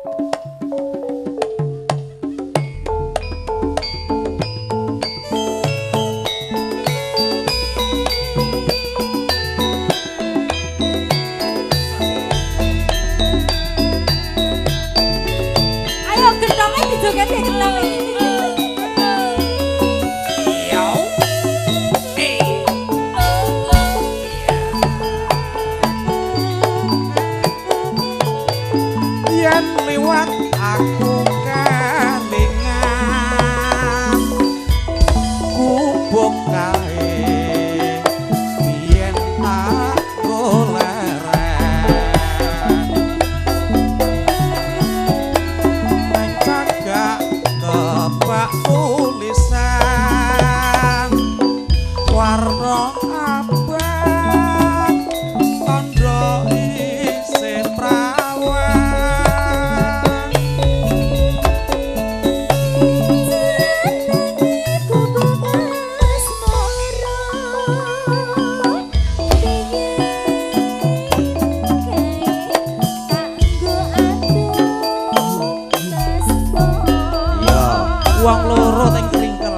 Ayo gendongnya dijogeti gendongnya. Yen liwat aku kelingan gubuk kae biyen tak goleren nang cagak kebak tulisan warna abang tandha isih prawan. Wong loro teng kringkel.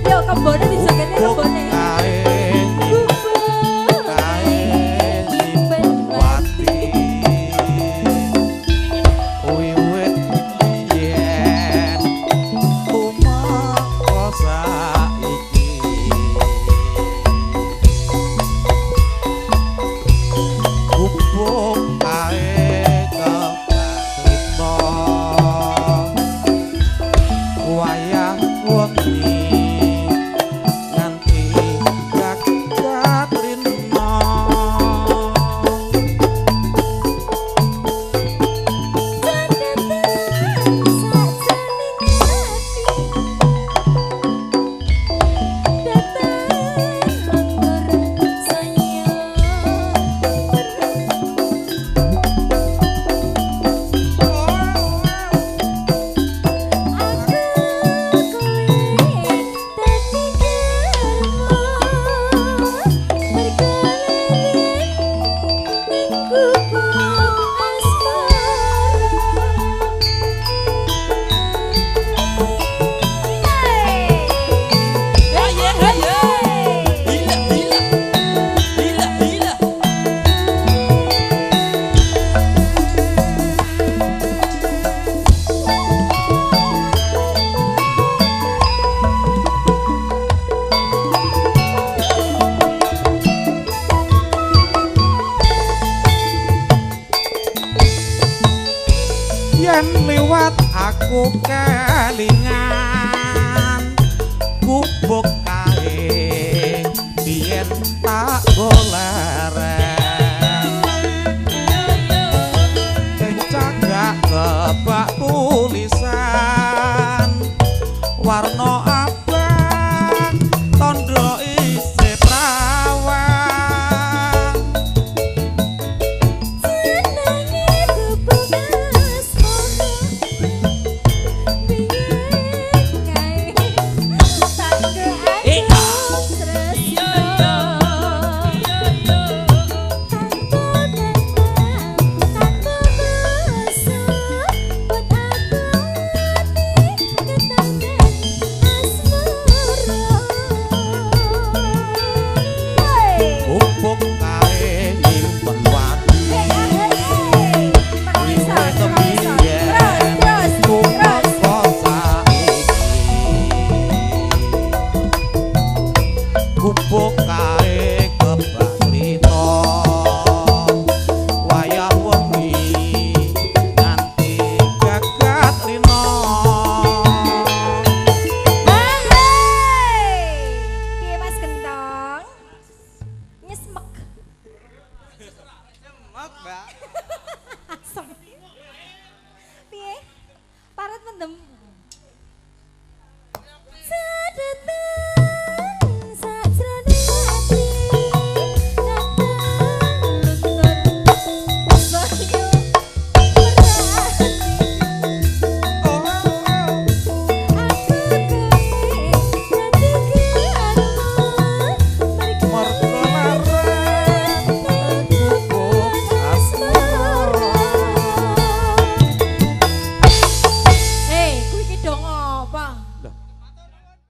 Yo kebone dijogeti kebone. Yen liwat aku kelingan gubuk kae biyen tak goleren ing cagak kebak tulisan warna abang tandha isih prawan. Gubuk kae kebak klita wayah wengi nganti gagat rina. Piye Mas Gentong? Nyesmek. Nyemek, Mbak. Piye? Parut mendem.